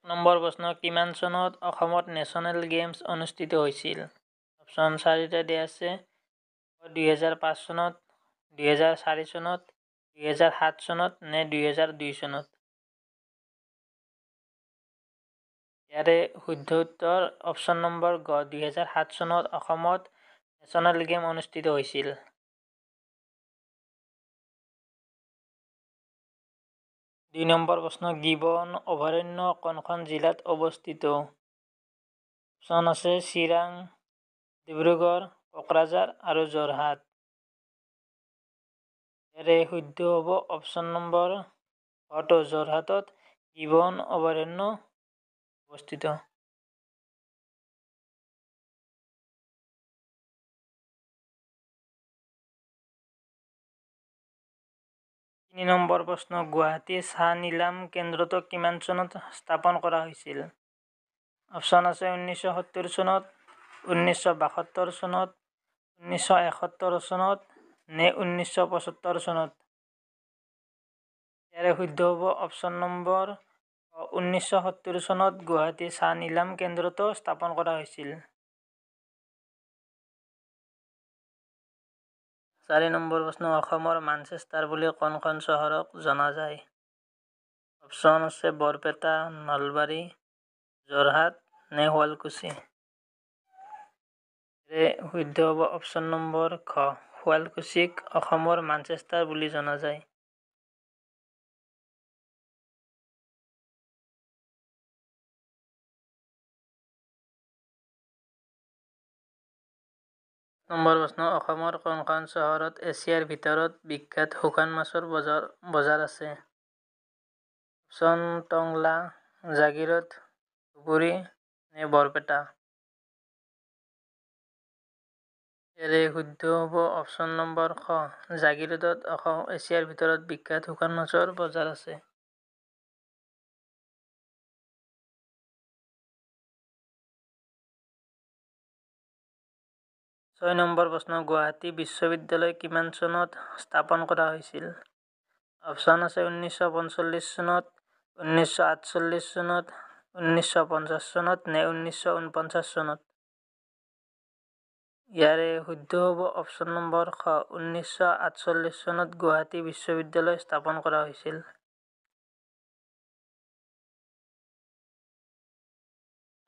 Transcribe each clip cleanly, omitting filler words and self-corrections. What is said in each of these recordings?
Number প্ৰশ্ন, কিমান চনত অসমত নেশ্যনেল গেমছ অনুষ্ঠিত হৈছিল? অপশ্যন চাৰিটা দিয়া আছে, 2005 চনত, 2004 চনত, 2007 চনত নে 2002 চনত? ইয়াৰে শুদ্ধ উত্তৰ অপশ্যন নম্বৰ গ, 2007 চনত অসমত নেশ্যনেল গেম অনুষ্ঠিত হৈছিল। 2 নম্বৰ প্ৰশ্ন, গিবন অভয়াৰণ্য কোনখন জিলাত অৱস্থিত? অপশ্যন আছে চিৰাং, ডিব্ৰুগড়, কোকৰাঝাৰ আৰু যোৰহাট। ইয়াৰে শুদ্ধ হ'ব অপশ্যন নম্বৰ ঘটো, যোৰহাটত গিবন অভয়াৰণ্য অৱস্থিত। 3 নম্বৰ প্ৰশ্ন, গুৱাহাটী চাহ নিলাম কেন্দ্ৰটো কিমান চনত স্থাপন কৰা হৈছিল? অপশ্যন আছে 1970 চনত, 1972 চনত, 1971 চনত নে 1975 চনত? ইয়াৰে শুদ্ধ হ'ব অপশ্যন নম্বৰ 1970 চনত গুৱাহাটী চাহ নিলাম কেন্দ্ৰটো স্থাপন কৰা হৈছিল। 4 নম্বৰ প্ৰশ্ন, অসমৰ মানচেষ্টাৰ বুলি কোনখন চহৰক জনা যায়? অপশ্যন আছে বৰপেটা, নলবাৰী, যোৰহাট নে শুৱালকুছি। ইয়াৰে শুদ্ধ হ'ব অপশ্যন নম্বৰ খ, শুৱালকুছিক অসমৰ মানচেষ্টাৰ বুলি জনা যায়। নম্বৰ প্ৰশ্ন, অসমৰ কোনখন চহৰত এছিয়াৰ ভিতৰত বিখ্যাত শুকান মাছৰ বজাৰ আছে? অপশ্যন টংলা, জাগীৰোড, ধুবুৰী নে বৰপেটা। ইয়াৰে শুদ্ধ হ'ব অপশ্যন নম্বৰ খ, জাগীৰোডত এছিয়াৰ ভিতৰত বিখ্যাত শুকান মাছৰ বজাৰ আছে। 6 নম্বৰ প্ৰশ্ন, গুৱাহাটী বিশ্ববিদ্যালয় কিমান চনত স্থাপন কৰা হৈছিল? অপশ্যন আছে 1945 চনত, 1948 চনত, 1950 চনত নে 1949 চনত? ইয়াৰে শুদ্ধ হ'ব অপশ্যন নম্বৰ খ, 1948 চনত গুৱাহাটী বিশ্ববিদ্যালয় স্থাপন কৰা হৈছিল।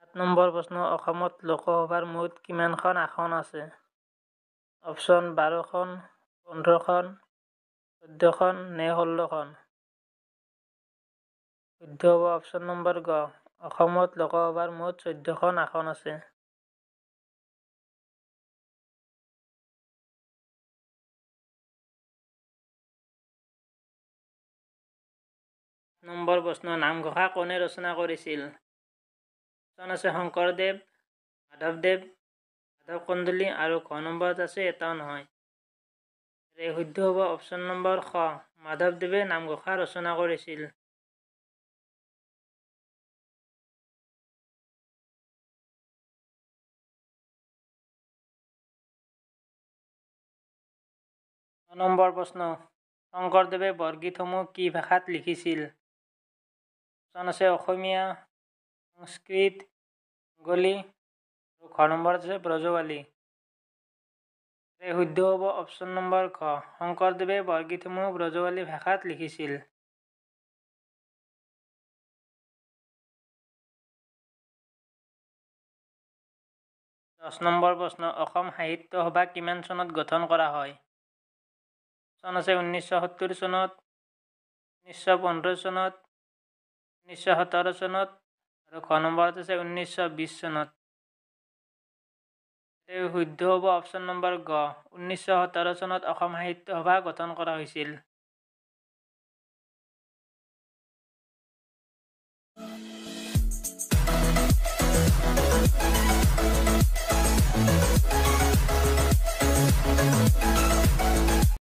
7 নম্বৰ প্ৰশ্ন, অসমত লোকসভাৰ মুঠ কিমানখন আসন আছে? অপশ্যন 12খন, 15খন, 14খন নে 16খন? শুদ্ধ হ'ব অপশ্যন নম্বৰ গ, অসমত লোকসভাৰ মুঠ 14খন আসন আছে। নম্বৰ প্ৰশ্ন, নামঘোষা কোনে ৰচনা কৰিছিল? অপশ্যন আছে শংকৰদেৱ, মাধৱদেৱ, মাধৱ কন্দলী আৰু ঘ নম্বৰত আছে এটাও নহয়। ইয়াৰে শুদ্ধ হ'ব অপশ্যন নম্বৰ খ, মাধৱদেৱে নামঘোষা ৰচনা কৰিছিল। 9 নম্বৰ প্ৰশ্ন, শংকৰদেৱে বৰগীতসমূহ কি ভাষাত লিখিছিল? অপশ্যন আছে অসমীয়া, সংস্কৃত, বেংগলী আৰু ঘ নম্বৰত আছে ব্ৰজবালী। ইয়াৰে শুদ্ধ হ'ব অপশ্যন নম্বৰ ঘ, শংকৰদেৱে বৰগীতসমূহ ব্ৰজবালী ভাষাত লিখিছিল। 10 নম্বৰ প্ৰশ্ন, অসম সাহিত্য সভা কিমান চনত গঠন কৰা হয়? অপশ্যন আছে 1970 চনত, 1915 চনত, 1917 চনত আৰু ঘ নম্বৰত আছে 1920 চনত। শুদ্ধ হ'ব অপশ্যন নম্বৰ গ, 1917 চনত অসম সাহিত্য সভা গঠন কৰা হৈছিল।